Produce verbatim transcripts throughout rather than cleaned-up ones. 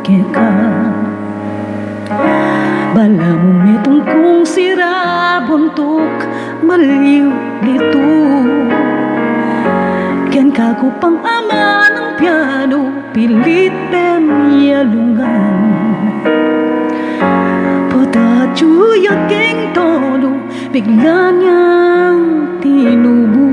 keka. Balamu metung kung sira buntuk, maliu litu. Ken kaku pang amanung pianu, pilit pemyalungan. Pota atyu ya keng tonu, bigla nang tinubu.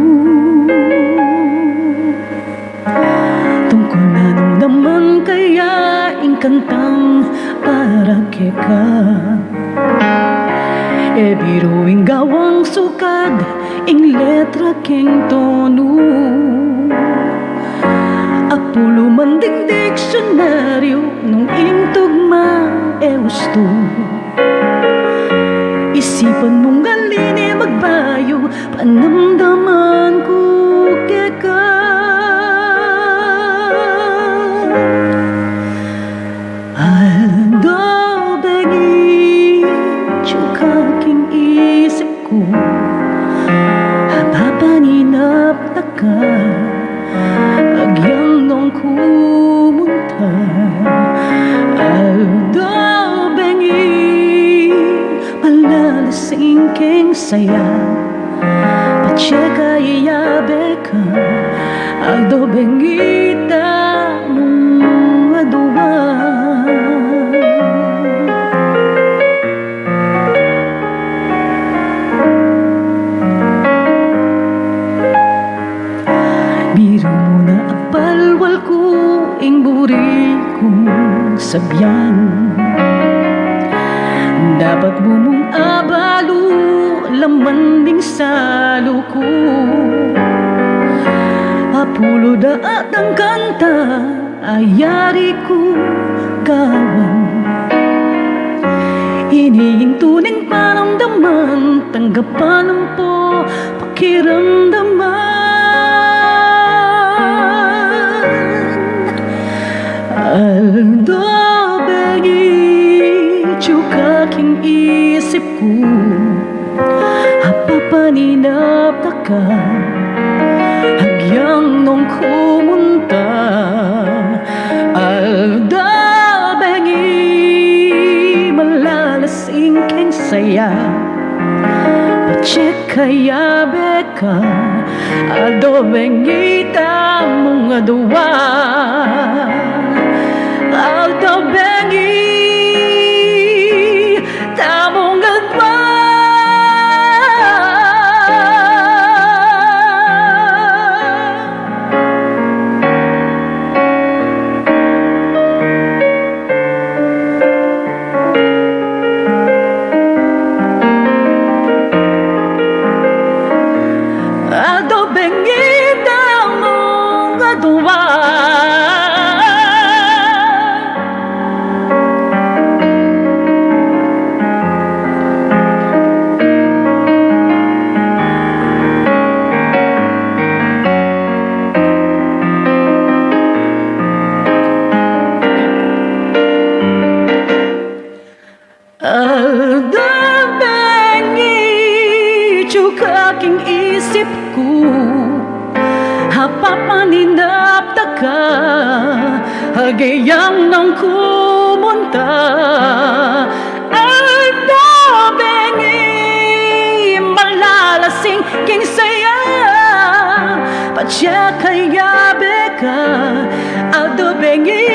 Tungkul nanu naman kaya ing kantang para keka? E biru ing gawang sukad, ing letra keng tonu. Apulu man ding diksyonaryu nung ing tugma e ustu. Isipan mung alin e magbayu, panamdaman ku keka. Aldo bengi, atyu ka king isip ku, apapaninap na ka, agyang nung kumunta. Aldo bengi, malalasing keng saya, patse kayabe ka. Aldo bengi tamung adua. Biru mu na apalwal ku ing buri kung sabian. Dapat mu mung abalu laman ding salu ku. Apulu da at ang kanta a yari kung gawan. Ini ing tuning panamdaman, tanggapan ampo pakiramdaman. Aldo bengi, atyu ka king isip ku, apapaninap na ka, agyang nung kumunta. Aldo bengi, malalasing keng saya, patse kayabe ka. Aldo bengi tamung adua. Aldo bengi tamung adua. Aldo bengi tamung adua. Aldo bengi, atyu ka king isip ku, apapaninap na ka, agyang nung kumunta. Aldo bengi, malalasing keng saya, patse kayabe ka. Aldo bengi